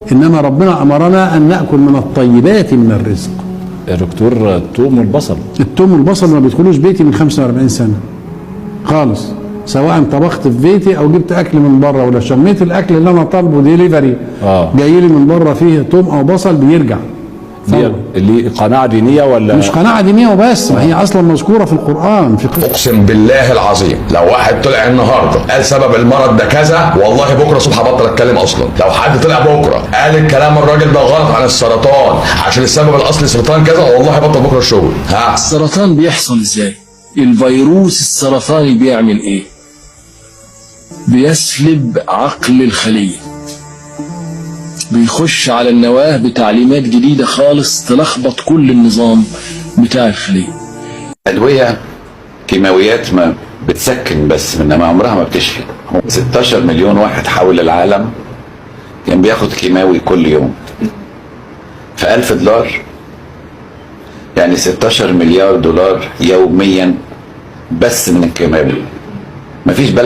انما ربنا امرنا ان ناكل من الطيبات من الرزق. يا دكتور، الثوم والبصل. التوم والبصل ما بيدخلوش بيتي من 45 سنة خالص، سواء طبخت في بيتي او جبت اكل من بره، ولو شميت الاكل اللي انا طالبه ديليفري جاي لي من بره فيه توم او بصل بيرجع. دي اللي قناعة دينية ولا مش قناعة دينية وبس، ما هي اصلا مذكورة في القران في اقسم بالله العظيم لو واحد طلع النهارده قال سبب المرض ده كذا، والله بكره الصبح هبطل اتكلم اصلا. لو حد طلع بكره قال الكلام الراجل ده غلط عن السرطان عشان السبب الاصلي سرطان كذا، والله هبطل بكره الشغل. ها. السرطان بيحصل ازاي؟ الفيروس السرطاني بيعمل ايه؟ بيسلب عقل الخلية، بيخش على النواة بتعليمات جديدة خالص تلخبط كل النظام بتاع الخلية. أدوية كيماويات ما بتسكن بس، إنما عمرها ما بتشفي. 16 مليون واحد حول العالم كان بياخد كيماوي كل يوم في 1000 دولار، يعني 16 مليار دولار يوميا بس من الكيماوي. مفيش بلد.